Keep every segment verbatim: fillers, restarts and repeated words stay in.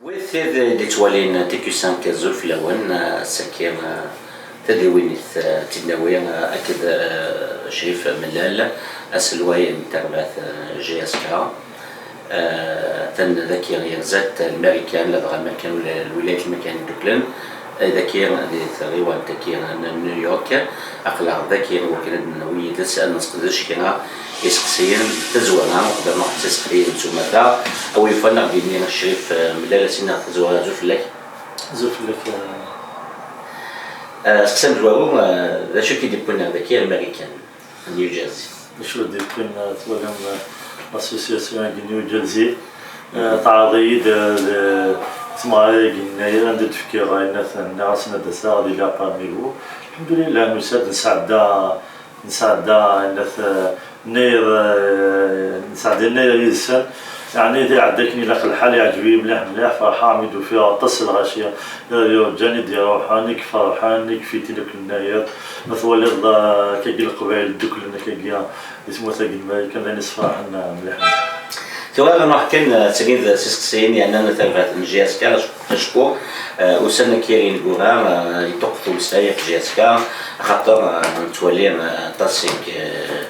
Wid tid i d-yettwalin T Q cinq, azul fell-awen. Ass-agi, eh, tadiwennit, eh, d-nawi, eh, akked, eh, Crif Mellal, aselway n terbaɛt, eh, J S K. Eh, atan dagi yerza-d Lmarikan, ladɣa Lmarikan, Lwilayat Lmarikan Idduklen. Eh, dagi di tɣiwant-agi n New York. Aql-aɣ dagi, wakken ad d-nawi yid-s, ad nesqedec kra iseqsiyen n tazwara, uqbel ma nruḥ s iseqsiyen s umata. A wi yufan, ad aɣ-d-yini Crif, eh, Mellal, ass-inna tazwara, azul fell-ak. Azul fell-ak, eh. Eh, aseqsi amezwaru, eh, d acu i k-id-yewwin ar dagi, ar Marikan, New Jersey? D acu i d-yewwin, eh, twalam, eh, l'association-agi New Jersey, eh, teɛreḍ-iyi-d, eh, d tmeɣra-agi n Yennayer, anda d-fkiɣ ayen, nniɣ-asen ad d-aseɣ, ad iliɣ parmi vous. Lḥemdulillah, nusa-d, nesɛedda, nesɛedda, yenna-t, eh, Yennayer, eh, nesɛedda Yennayer yid-sen. Yeɛni, d iɛedda akken ilaq lḥal, iɛǧeb-iyi mliḥ, mliḥ, ferḥeɣ mi d-ufiɣ aṭas n lɣaci, eh, yurǧan i d-iruḥen, i iferḥen, i ifittin akk Yennayer. Ma twaliḍ, eh, akkagi Leqbayel dduklen akkagi di tmurt-agi n Marikan, d ayen isferḥen, eh, mliḥ, mliḥ. Tura ad nruḥ kan, eh, ad tiliḍ s iseqsiyen, yerna tarbaɛt n J S K, acku, eh, ussan-agi ineggura, eh, yeṭṭuqqet umeslay ɣef J S K, axaṭer, eh, nettwali, eh, aṭas i k-, eh,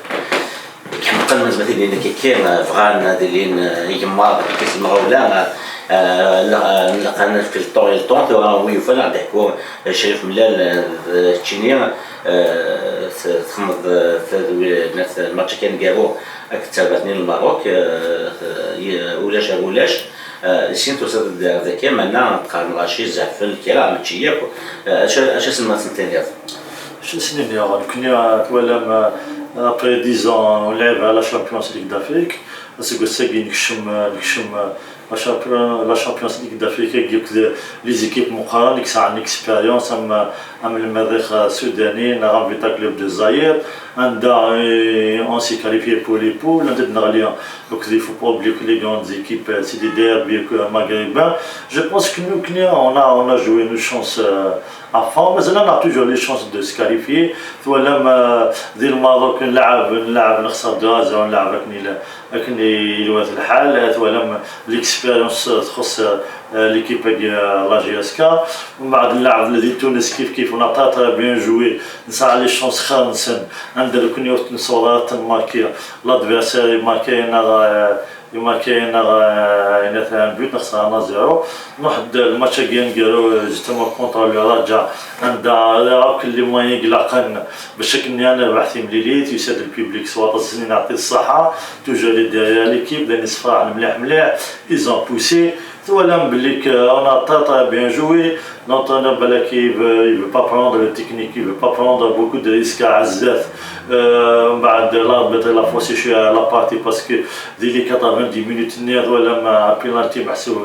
i k-ḥemqen, mazal ad ilin akka, eh, bɣan ad ilin, eh, igemmaḍ, akka s lemɣawla, eh, eh, nlaq ad nefk le temps i le temps. Tura wi yufan ad d-iḥku, eh, Crif Mellal, eh, d keččini, eh, t-, txedmeḍ, eh, tadwi-, lmatch-agi aneggaru akked terbaɛt-nni n Lmerruk, eh, t-, y-, ulac ar ulac. Eh, sin tusa-d ar daki, meɛna qqaren lɣaci zɛfen kra, mačči yakk. Eh, acu, acu asen ma tentiniḍ? Acu asen-iniɣ? Nekni, eh, twalam, eh, après dix ans, ur nlɛib ara la Champions League d'Afrique. Aseggas-agi nekcem, eh, nekcem, eh, la Champion-, la Champions League d'Afrique-agi akked les équipes meqqren, i yesɛan l'expérience, am, am le Merrikh, eh, Sudani, neɣ am Vita Club de Zaïre, anda, eh, on s'est qualifié pour les poules, anda d-neɣli Donc, il ne faut pas oublier que les grandes équipes, euh, c'est des derbies, euh, maghrébins. Je pense que nous, Kenya, on a, on a joué nos chances, euh, à fond. Mais là, on a toujours les chances de se qualifier. Twalam, euh, di Lmerruk, nlɛeb, nlɛeb, nexser deux à zéro, nlɛeb akken il-, akken ilwa lḥal. Twalam, l'expérience, euh, تخص, euh, l'équipe, euh, la J S K. ومن بعد نلعب di Tunis كيف كيف, on a très, très bien joué. Nesɛa les chances xir-nsen. Anda nekkni ur t-nṣewwer ara, ad t-nmarki, l'adversaire imarki-aneɣ, euh, imarki-aneɣ, euh, yenna-t un but, nexser un à zéro. Nruḥ-d lmatch-agi aneggaru, euh, justement contre le Raja, anda rriɣ akk les moyens i ilaqen bac akken ad nerbeḥ timlilit. Yusa-d le public s waṭas, ad sen-nɛeṭṭi ṣṣeḥḥa. Toujours les derrière l'équipe, d ayen yessefraḥen mliḥ mliḥ. Ils ont poussé. Twalam belli que on a très, très bien joué. L'entraîneur, balak, il veut, il veut pas prendre le technique, il veut pas prendre beaucoup de risques à Azzat. Euh, ومن بعد, l'arbitre, il a faussé la partie parce que dès les quatre-vingt-dix minutes, nniɣ, twalam, un penalty meḥsub,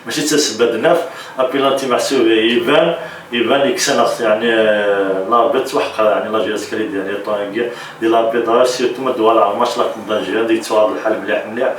mačči d tasebba d naf, un penalty meḥsub, iban, iban, yekkes-aneɣ-t, yeɛni, euh, l'arbitre, tweḥqer, yeɛni, la J S K, yeɛni, di l'arbitrage, surtout ma d-walaɣ match la Coupe d'Algérie, anda yettwaɣ lḥal mliḥ, mliḥ,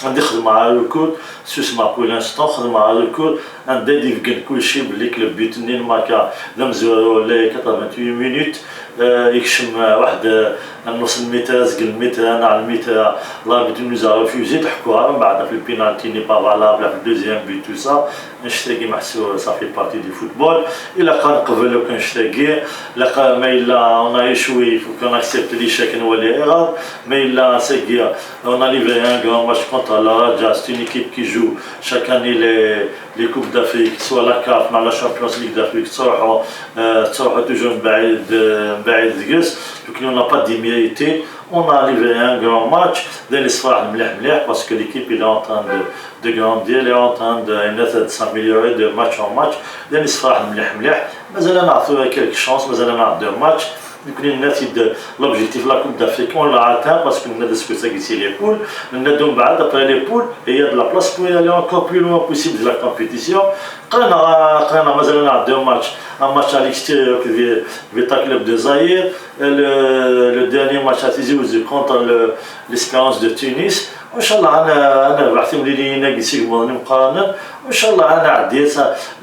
anda xedmeɣ recours, Susmeɣ pour l'instant, xedmeɣ recours, anda i d-ibeggen kulci belli le but-nni n Maka d amezwaru, les quatre-vingt-huit minutes, euh, yekcem, euh, waḥed, euh, nnuṣ lmitra, azgen lmitra, neɣ lmitra, l'arbitre nous a refusé, d-ḥkuɣ ara mbeɛd ɣef le penalty n'est pas valable, ɣef le deuxième but, tout ça, annect-agi meḥsub, ça fait partie du football, ilaq ad neqbel akk annect-agi, ilaq ma yella on a échoué, il faut qu'on accepte l'échec, nwali iɣer, ma yella ass-agi, On a livré un grand match contre la Raja. C'est une équipe qui joue chaque année les, les Coupes d'Afrique, soit la caf, soit la Champions League d'Afrique, soit, euh, soit toujours بعيد, euh, بعيد دقيس. Donc, on n'a pas démérité. On a livré un grand match. Dani sfraḥ mliḥ mliḥ parce que l'équipe elle est en train de, de grandir, elle est en train de, de s'améliorer de match en match. Dani sfraḥ mliḥ mliḥ. Mazal ad nɛeṭṭi quelques chances, mazal ad nɛeṭṭi deux matchs. Nekkni nenna-t-id, l'objectif la Coupe d'Afrique, on l'a atteint parce que nenna-d aseggas-agi c'est les poules. Nenna-d umbeɛd, après les poules, il y a de la place pour aller encore plus loin possible de la compétition. Qqaren-aɣ, qqaren-aɣ mazal ad nɛeṭṭi deux matchs. Un match à l'extérieur que Vi-, Vita Club de Zaïre, et le, le dernier match à Tizi Ouzou contre le, l'Espérance de Tunis. Ncallah ad nerbeḥ timliliyin-agi s yigmaḍen imeqqranen. Ncallah ad nɛeddi,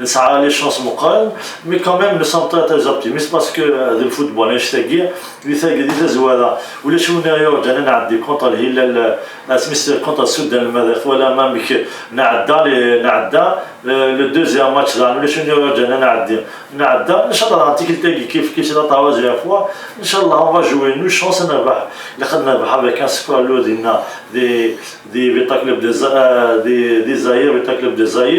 nesɛa les chances meqqren. Mais quand même, nous sommes très, très optimistes parce que, euh, le football, annect-agi, di tag-, di tazwara, ulac win i yurǧan ad nɛeddi contre Al Hilal, euh, asmi s-, contre Soudan Lmerrix, twalamt amek nɛedda, les, nɛedda, euh, le deuxième match, daɣen ulac win i yurǧan ad nɛeddi. Nɛedda, ncallah, daɣen tikkelt-agi kif kif, c'est la troisième fois. Ncallah, on va jouer nos chances, ad nerbeḥ, ilaq ad nerbeḥ avec un score lourd, dinna, des, des Vita Club des, euh, des, des Zaïre, Vita Club des Zaïre.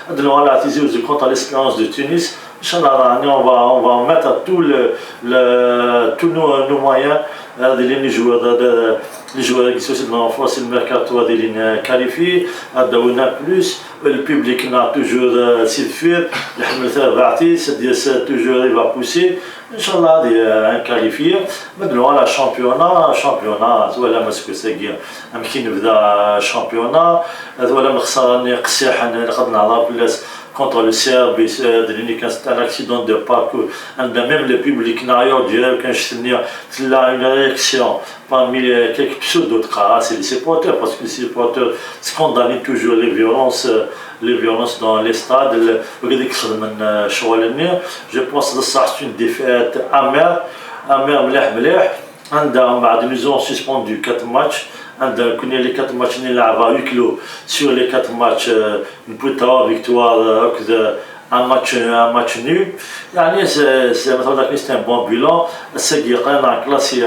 Ad nuɣal ar Tizi Uzzu contre l'Espérance de Tunis. Ncallah, daɣen, on va, on va mettre tout le, le, tous nos, nos moyens, euh, de les joueurs, de, de, les joueurs qui sont dans la force, le mercato, de les qualifier, ad d-awin un plus. Le public-nneɣ toujours, euh, si deffir, iḥemmel tarbaɛt-is, ad d-yas toujours, il va pousser. Ncallah, ad, euh, nqualifier. Ma d-nuɣal ar championnat, championnat, twalam aseggas-agi amek i nebda championnat, twalam lexsara-nni qessiḥen, ilaq ad nehḍer fell-as contre le C R B, euh, d-nini kan c'est un accident de parcours. Anda même le public-nneɣ yurǧa kan ccet-nni, tella une réaction parmi les quelques pseudo-, teqqar-as les supporters, parce que les supporters scandalisent toujours les violences, euh, les violences dans les stades, le, wigad i ixedmen, euh, ccɣel-nni. Je pense que ça, c'est une défaite amère, amère mliḥ mliḥ. Anda, mbeɛd, ils nous ont suspendu quatre matchs. Anda, kunni les quatre matchs-nni nlɛeb à huis clos, sur les quatre matchs, euh, newwi trois victoires, euh, akked, euh, un match, un match nul. Yeɛni, c'est, c'est, مثلا, c'est un bon bilan. Ass-agi, aql-aneɣ classés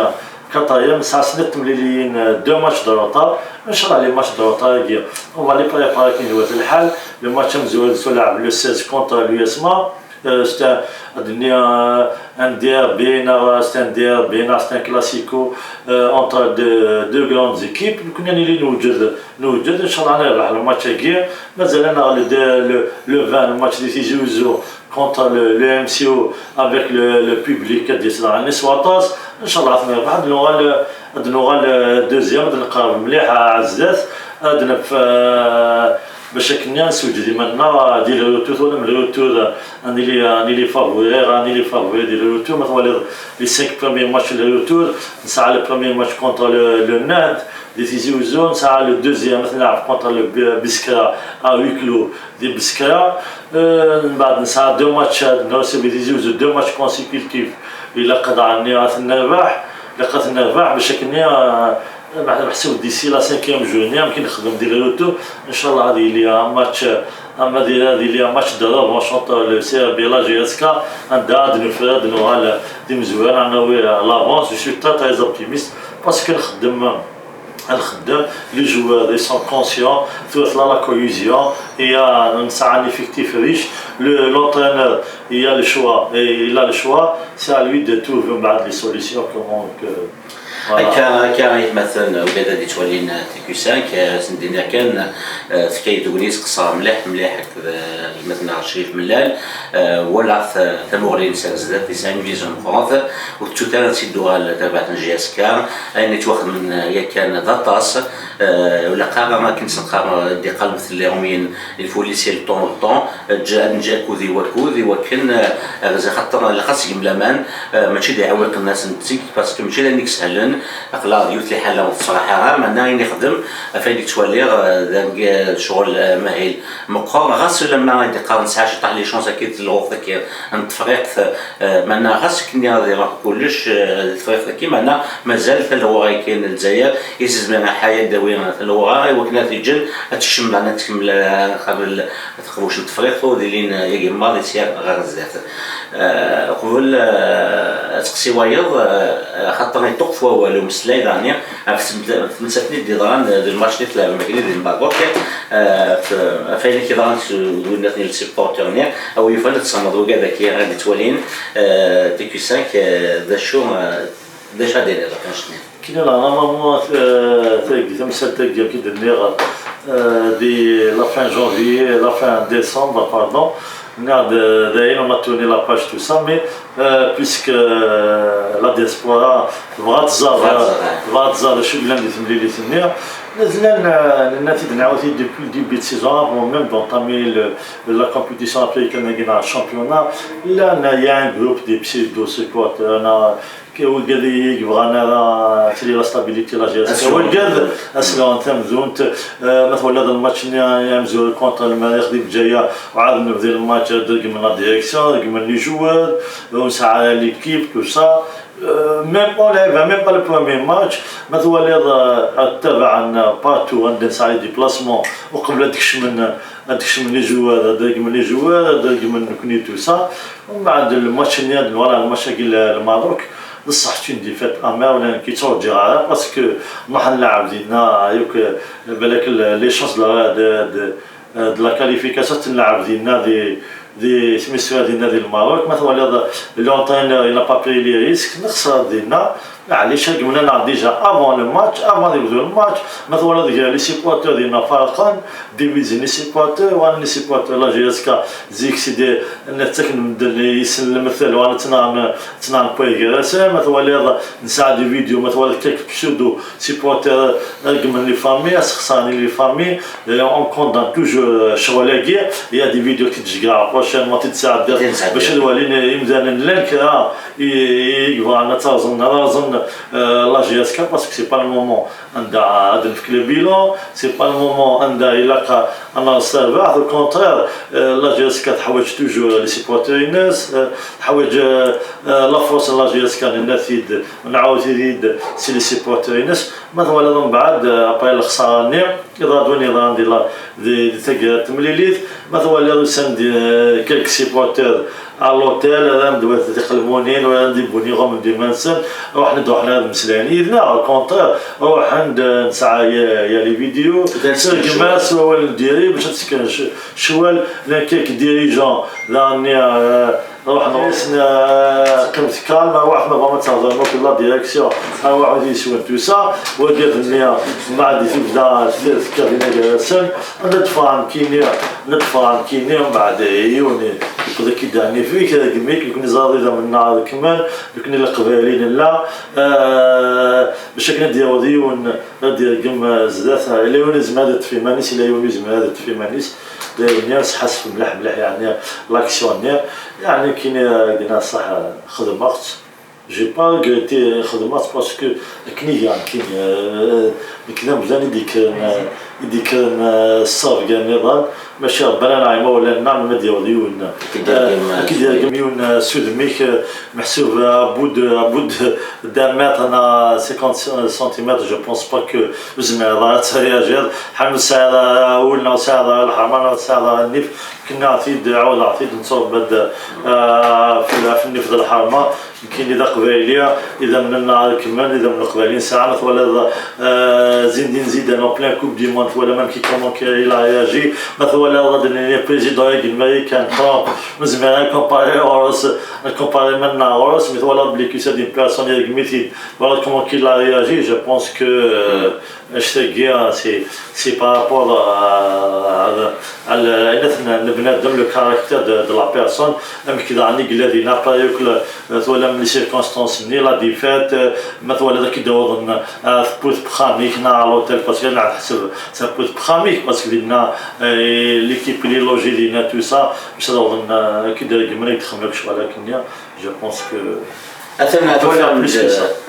quatrième, nesɛa snat temliliyin, euh, deux matchs de retard. Ncallah, les matchs de retard-agi, on va les préparer akken iwata lḥal. Le match amezwaru ad t-nlɛeb le seize contre l'U S M A. Euh, c'est un, ad d-nini, euh, un derby, neɣ c'est un derby, neɣ c'est un classico, euh, entre deux, deux grandes équipes. Nekni ad nili newjed, newjed, ncallah ad nerbeḥ le match-agi. Mazal-aneɣ le, le, le vingt, le match di Tizi Uzzu contre le, le M C O avec le, le public, ad d-yas daɣen s waṭas. Ncallah ad t-nerbeḥ, ad nuɣal, ad nuɣal, euh, deuxième, ad nqerreb mliḥ ar zdat, ad naf, euh, bac akken ad nessewǧed iman-nneɣ di le retour, twalam le retour, ad nili, ad nili favori, ad nili favori di le retour. Ma twaliḍ les cinq premiers matchs le retour, nesɛa le premier match contre le, le Nahd, di Tizi Uzzu, nesɛa le deuxième, ad t-nlɛeb contre le Bi-, Biskra à huis clos di Biskra. Euh, mbeɛd nesɛa deux matchs, ad nrecevoir di Tizi Uzzu, deux matchs consécutifs. Ilaq daɣen ad t-nerbeḥ, ilaq ad t-nerbeḥ bac akken, euh, meḥsub d'ici la cinquième journée, amek i nexdem di le retour, ncallah ad yili un match, ama di, ad yili un match de revanche entre le C R B et la J S K, anda ad nefra, ad nuɣal d imezwura, ad nawi l'avance. Je suis très, très optimiste parce que nxeddem, ad nxeddem, les joueurs, ils sont conscients, tura tella la cohésion, il y a, nesɛa un effectif riche, le, l'entraîneur, il a le choix, et il a le choix, c'est à lui de trouver mbeɛd les solutions, comment que, voilà. Akka, akka ay atmaten, wigad ad yettwalin T Q cinq, eh, ad sen-d-iniɣ kan, eh, tefka-yi-d tegnit qeṣṣer mliḥ, mliḥ akked, eh, gma-tneɣ Crif Mellal, eh, walaɣ-t, eh, tamuɣli-ines ar zdat, yesɛa une vision meqqrant, ur tettut ara ad tt-id-tuɣal terbaɛt n J S K, ayen yettwaxedmen, eh, yakan d aṭas, eh, ur ilaq ara akken s-neqqar, eh, ad d-iqqal mtel les Romiens, il faut laisser le temps au temps, Ǧ-, ad neǧǧ akud i wakud, i wakken, eh, axaṭer ilaq ad tgem laman, eh, mačči d iɛewwiqen ad s-netteg, parce que mačči d ayen i isehlen, aql-aɣ d yiwet liḥala ur tefraḥ ara, meɛna ayen ixdem, ɣef ayen i ttwaliɣ, eh, d ag-, eh, ccɣel, eh, amahil meqqer, ɣas ulamma i d-iqqar nesɛa ciṭṭaḥ les chances akka di telɣuɣt akka n Tefriqt, eh, meɛna ɣas akken ad iruḥ kullec, eh, di Tefriqt akka, meɛna mazal talɣuɣa akka n Lezzayer, i s-izmiren ḥaya ad d-tawi talɣuɣa, i wakken ad t-ǧǧen ad tekcem, meɛna ad tkemmel, eh, qabel Teqbuc n Tefriqt ur d-ilin, eh, yagi maḍi sya ɣer zdat. Eh, qbel, eh, ad teqsi wayeḍ, eh, axaṭer iṭuqqet wawal umeslay daɣni ɣef tmesat-nni d-yeḍran, eh, d lmac-nni tleɛbem akkenni di Lmerruk, eh, f-, ɣef wayen i k-yeḍran s, d winna-ten supporter-nni, a wi yufan ad tessneḍ wigad-agi ara d-ittwalin, eh, T Q cinq, eh, d acu, eh, d acu ad d-tiniḍ ɣef wanect-nni? Kina la, normalement, euh, tagi, tamsalt-agi, akken i d-nniɣ, euh, di la fin janvier, la fin décembre, pardon, nniɣ-d, euh, dayen, on a tourné la page, tout ça, mais, euh, puisque, euh, la diaspora tebɣa ad tẓer, tebɣa ad tẓer, euh, tebɣa ad tẓer d acu yellan di temlilit-nni, llan, euh, nenna-t-id, nɛawed-it depuis le début de saison, avant même d'entamer le, la compétition africaine, le championnat, llan, il y a un groupe des pseudo-supporters, euh, Wigad i yebɣan ara Tili la stabilité la gestion. Assurance. Wigad, assurance tamdunt, euh, ma twalaḍ lmatch-nni amezwaru contre Lmerrix di Bgaya, uɛad nebdi lmatch, dergmen la direction, dergmen les joueurs, ur nesɛi ara l'équipe, tout ça. Euh, même on n'arrive même pas le premier match, ma twalaḍ, euh, ad tabaɛen partout, anda nesɛa les déplacements, uqbel ad kecmen, ad kecmen les joueurs, ad regmen les joueurs, ad regmen nekni, tout ça. Umbeɛd lmatch-nni, ad nwala lmatch-agi n Lmerruk, d ṣṣeḥ, c'est une défaite amère, ula nekk ur tt-ttṛuǧuɣ ara, parce que nruḥ ad nleɛɛeb dinna, yakk, balak l-, les chances de la, de, de, de la qualification, ad nleɛɛeb dinna di, di tmesra dinna di Lmerruk. Ma twalaḍ l'entraîneur, il n'a pas pris les risques, nexṣer dinna. Maɛlic, regmen-aneɣ déjà avant le match, avant ad yebdu lmatch. Ma twalaḍ gar les supporters dinna ferqen, divisé les supporters, wa les supporters la J S K zik si d-, nettaken medden yeslen lemtel, wa ttnaɣen, ttnaɣen quoi gar-asen. Ma twalaḍ nesɛa des vidéos, ma twalaḍ quelques pseudo supporters, regmen les familles, ad sxeṣren les familles. Euh, on condamne toujours, euh, ccɣel-agi. Il y a des vidéos qui tjeggaɛ prochainement, ti d-sɛeddiḍ bac ad walin imdanen llan kra i, i yebɣan ad terẓen, ad rẓen, euh, la J S K, parce que c'est pas le moment anda ad nefk le bilan, c'est pas le moment anda ilaq ad nerẓ tarbaɛt. Au contraire, euh, la J S K teḥwaǧ toujours les supporters-ines, euh, teḥwaǧ, euh, euh, la force n la J S K, nenna-t-id, nɛawed-it-id, c'est les supporters-ines. Ma twalaḍ mbeɛd, euh, après lexsara-nni, iḍ-a d win yeḍran di la, di, di taggara n temlilit, ma twalaḍ usan-d, euh, quelques supporters à l'hôtel, rran-d wat tiqelmunin, rran-d ibuniɣum n iman-nsen, ruḥen-d, ruḥen ad mmeslayen yid-neɣ, au contraire, ruḥen-d, euh, nesɛa ya, ya les vidéos, sergem-as wawal n diri bac ad sekren c-, ccwal, llan quelques dirigeants, daɣen, euh, Ruḥ nɣusen, euh, qqimet calme, arwaḥ ma bɣam ad tehḍrem akk la direction, arwaḥ ad yeswen tout ça, wagi ad nniɣ, mbeɛd i tebda tekka dinna gar-asen, anda d-ffɣen kini, anda d-ffɣen kini, mbeɛd yiwen yeqqed-ak-id annif-ik, regem-ik, nekni ẓer idammen-nneɣ ad kemmel, nekni Leqbayel i nella, euh, bac akken ad d-yaweḍ yiwen, ad d-yergem, euh, zdat, ila yiwen izmer ad yeṭṭef iman-is, ila yiwen izmer ad yeṭṭef iman-is. Dayen, sḥassef mliḥ, mliḥ, yeɛni, l'action-nni, yeɛni, kini, euh, gna ṣṣeḥ, euh, xedmeɣ-tt. J'ai pas regretté, euh, xedmeɣ-tt parce que akken i gan, kini, euh, nekk d amdan i d-yekkren, euh, i d-yekkren, euh, ṣṣerf gar nniḍen, maca Rebbi ara nɛim awlan-nneɣ, ma d-yaweḍ yiwen, euh, ad k-id-yergem yiwen, euh, s udem-ik, euh, meḥsub, euh, à bout de, à bout de, d'un mètre neɣ cinquante centimètres, je pense pas que ur tezmireḍ ara ad tréagiḍ. Ḥamu ur tesɛiḍ ara ul, neɣ ur tesɛiḍ ara lḥerma, neɣ ur tesɛiḍ ara nnif. Kennaɣ-t-id, ɛawdeɣ-t-id, nettṛebba-d, ah, f-, ɣef nnif d lḥerma. Nekkini d aqbayli, idammen-nneɣ ad kemmlen, idammen n Leqbayel i nesɛa. Ma twalaḍ, ah, Zinedine Zidane en plein Coupe du Monde, twalam amek i, comment il a réagi. Ma twalaḍ, ad d-nini, président-agi n Marikan, Trump, ur nezmir ara ad comparer ɣur-s, ad comparer iman-nneɣ ɣur-s, mais twalaḍ belli que c'est une personne, irgem-it-id. Voilà comment il a réagi, je pense que, euh, Annect-agi, c'est, c'est par rapport à, à, à l-, ayen n bnadem, le caractère de, de la personne, amek daɣen i yella dinna, après yakk la, twalam les circonstances-nni, la défaite, ma twalaḍ ad k-id-awḍen, ah, tewwurt n uxxam-ik, neɣ à l'hôtel, parce que neɣ teḥseb tewwurt n uxxam-ik, parce que dinna, eh, l'équipe i logée dinna, tout ça, bac ad awḍen, ah, ad k-id-regmen, ad k-id-xedmen akk ccɣel akkenni, je pense que Atan twalam-d,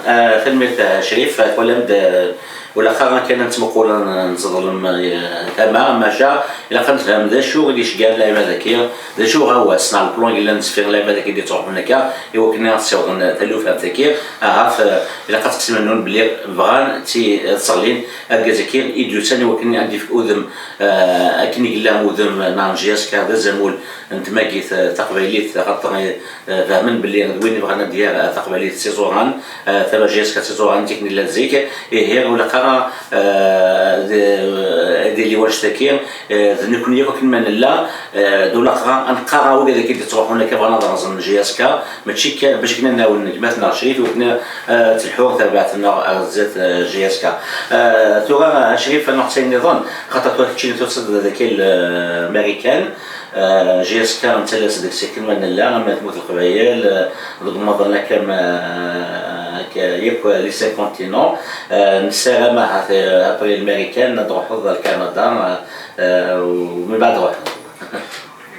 ah, tanemmirt a Crif, twalam-d, ah, ula xaran kan ad nettmuqul ad nẓeḍlem, ah, tama, maca ilaq ad nefhem d acu i d-iceggɛen lɛibad-agi, d acu uɣawas neɣ le plan yellan deffir lɛibad-agi i d-ittruḥun akka, i wakken ad ssiwḍen taluft ɣef dagi, ahat, ah, ilaq ad tettmennun belli bɣan ti-, ad sseɣlin argaz-agi i d-yusan i wakken ad d-ifk udem, ah, akken i yella udem n J S K d azamul n tmagit, ah, taqbaylit, axaṭer, ah, Eh, fehmen belli d win yebɣan ad d-yerr, eh, taqbaylit s iẓuran, eh, tama J S K s iẓuran, tikni llan zik, ihi ur ilaq ara, eh, d, d liwajet-agi, eh, d nekkni akk akken ma nella, eh, d ulaqra ad neqqar i wigad-agi d-ittruḥun akka bɣan ad rẓen J S K, mačči kan bac akken ad nawen gma-tneɣ Crif, i wakken, eh, telḥu terbaɛt-nneɣ ar zdat, eh, J S K. Eh, tura, eh, Crif, ad nruḥ s ayen nniḍen, xaṭer tura keččini tusiḍ-d d akal, eh, Marikan, Eh, J S K nettallas deg-s akken ma nella, ama tmurt Leqbayel, eh, deg umaḍal akka, ma, akka, yakk les cinq continents. Eh, nessaram ahat, eh, après l'Américaine, ad d-truḥeḍ ar Canada, eh, u mbeɛd ad truḥeḍ.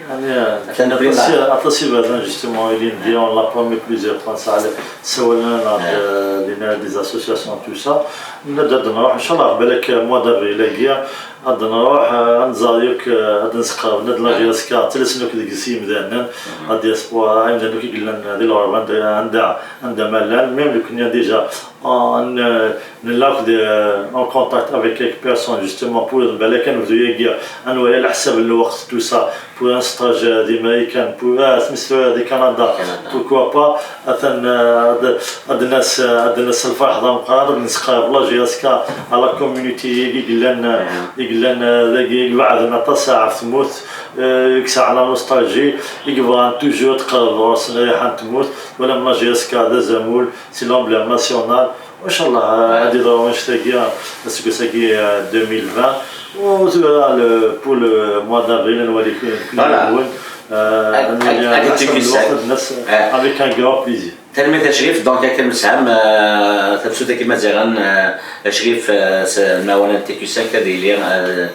Atan aṭas, aṭas iberdan, justement, ilindi, on l'a promis plusieurs fois, nesɛa le, ssawalen-aɣ-d, euh, dinna, des associations, tout ça. Nella-d ad nruḥ, inchallah, balak mois d'avril-agi, ad nruḥ, euh, ad nẓer yakk, euh, ad nseqreb, nella-d la J S K, ttalasen akk deg-s yimdanen, la diaspora, imdanen akk i yellan di lɣerba, anda, anda, anda ma llan, même nekkni déjà, euh, n-, nella akk di, euh, en contact avec quelques personnes, justement, pour, balak ad nebdu yagi, ad nwali leḥsab n lweqt, tout ça, pour un stage, euh, di Marikan, pour, euh, semester di Canada, Canada. Pourquoi pas, atan, euh, ad, ad nas, ad nas lferḥ d ameqqran, ad nesqareb la J S K à la communauté i yellan, euh, i yellan, euh, dagi, ibeɛden aṭas ɣef tmurt, euh, i yesɛan la nostalgie, i yebɣan toujours tqerreb ɣur-sen rriḥa n tmurt, wala la J S K d azamul, c'est l'emblème national. Inchallah, ad d-yeḍru annect-agi, aseggas-agi, euh, deux mille vingt. U tura, le, pour le mois d'avril, ad nwali kul, kul Voilà. yiwen, euh, Ak-, ad nwali ak-, ak-, akken lweqt ad nas, euh, avec un grand plaisir. Tanemmirt a Crif, donc akken nesɛam, euh, tafsut-agi Imaziɣen, euh, a Crif, euh, s lemɛawna n T Q cinq ad yili, euh,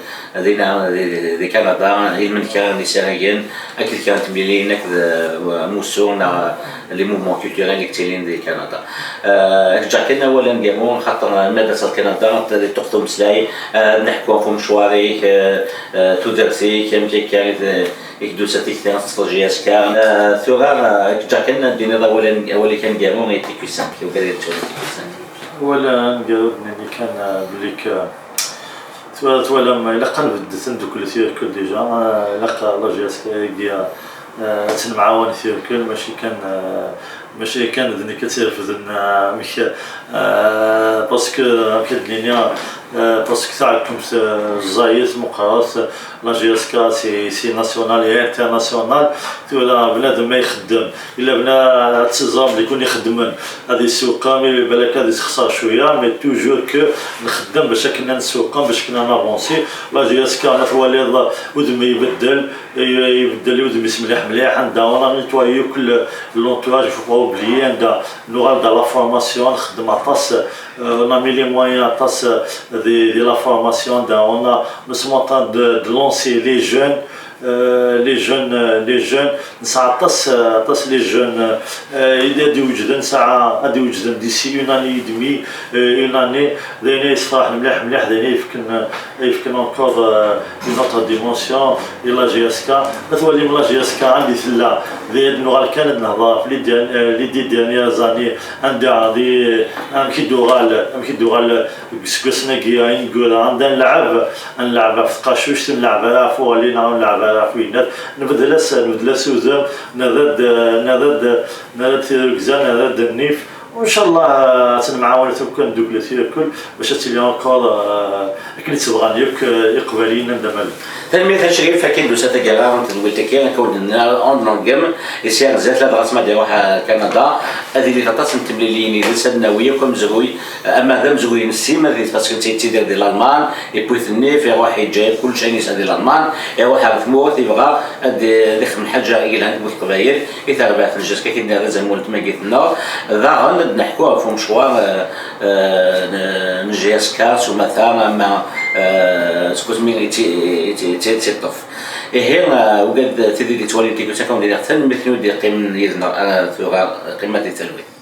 dinna di, di Canada, i lmenka n yisaragen, akked kra n temliliyin akked, euh, amussu neɣ les mouvements culturels i yettilin di Canada. Euh, ad k-ǧǧeɣ kan awal aneggaru, xaṭer, euh, ma d-taseḍ Canada, ad ṭṭuqet umeslay, euh, ad neḥku ɣef umecwar-ik, euh, euh, tudert-ik, amek akka i d-, i k-d-tusa tikti ad teṭṭfeḍ J S K. Euh, tura, euh, ad k-ǧǧeɣ kan ad d-tiniḍ awal an-, awal-ik aneggaru i T Q cinq, i wigad i yetturan T Q cinq. Awal aneggaru ad d-nini kan, euh, belli k-, Twa-, twalam, ilaq ad nbedd tamduklit irkel déjà, eh, ilaq la J S K-agi, eh, ad tt-nemɛawan tirkel, mačči kan, eh, mačči kan d nekk ad tt-irefden, eh, amek, eh, parce que, amek ad d-nini, eh, parce que taɛkemt, eh, ẓẓayet, meqqret, la J S K c'est, c'est national et international, tura bnadem ma ixeddem, Ila bna ad teẓrem di kun ixeddmen ad isewqem, i balak ad isexṣer cwiya, mais toujours que nxeddem bac akken ad nsewqem, bac akken ad navansi. La J S K ma twaliḍ udem ibeddel, i-, ibeddel udem-is mliḥ mliḥ, anda on a nettoyé yakk le, l'entourage, il faut pas oublier, anda nuɣal-d à la formation, nxeddem aṭas, euh, on a mis les moyens aṭas, euh, di, di la formation, anda on a, nous sommes en train de, de lancer les jeunes, Euh, les jeunes, euh, les jeunes, nesɛa aṭas, euh, aṭas les jeunes, euh, i d-, ad d-iwejden, nesɛa ad d-iwejden d'ici une année et demie, euh, une année, d ayen ay yesferḥen mliḥ mliḥ, d ayen ay yefken, euh, ay yefken encore, euh, une autre dimension i la J S K. Ma twalim la J S K anda i tella, d ayen ad nuɣal kan ad nehḍer ɣef les der-, euh, les dix dernières années, anda di, amek i d-uɣal, amek i d-uɣal, Deg iseggasen-agi ineggura, anda nleɛɛeb, ad nleɛɛeb ɣef tqacuct, ur nleɛɛeb ara ɣef uɣelli neɣ ur nleɛɛeb ara ɣef winnat. Nbeddel-as, nbeddel-as udem, nerra-d, nerra-d, nerra-d tirrugza, nerra-d nnif. U ncallah, ad nemɛawan akk, ad neddukel irkel, bac ad tili encore, euh, akken i tt-bɣan yakk, euh, Iqbayliyen anda ma llan. Tanemmirt a Crif, akken d-tusa taggara n tedwilt-agi, akka ur d-nenna en anglais, i sya zdat ladɣa ma d-iruḥ ar Kanada, ad ilint aṭas n temliliyin yid-s, ad nawi akk amezruy, ama d amezruy n Ssim, ad yettas yettidir di Lalman, iwwi-t nnif, iruḥ iǧǧa kullec ayen yesɛa di Lalman, iruḥ ar tmurt, ibɣa ad, ad ixdem lḥaǧa i yelhan deg Leqbayel, i terbaɛt n J S K, akken d azamul n tmagit-nneɣ. Daɣen ad d-neḥku ɣef umecwar, eh, eh, n, n J S K s umata, ama, eh, seg wasmi i tt-, i tt-, i tt-, i tt-iṭṭef. Ihi, eh, ugad tid i d-ittwalin tikkelt akka, wen-d-iniɣ tanemmirt-nni i d-yeqqimen yid-neɣ, eh, tura, qqimet di talwit.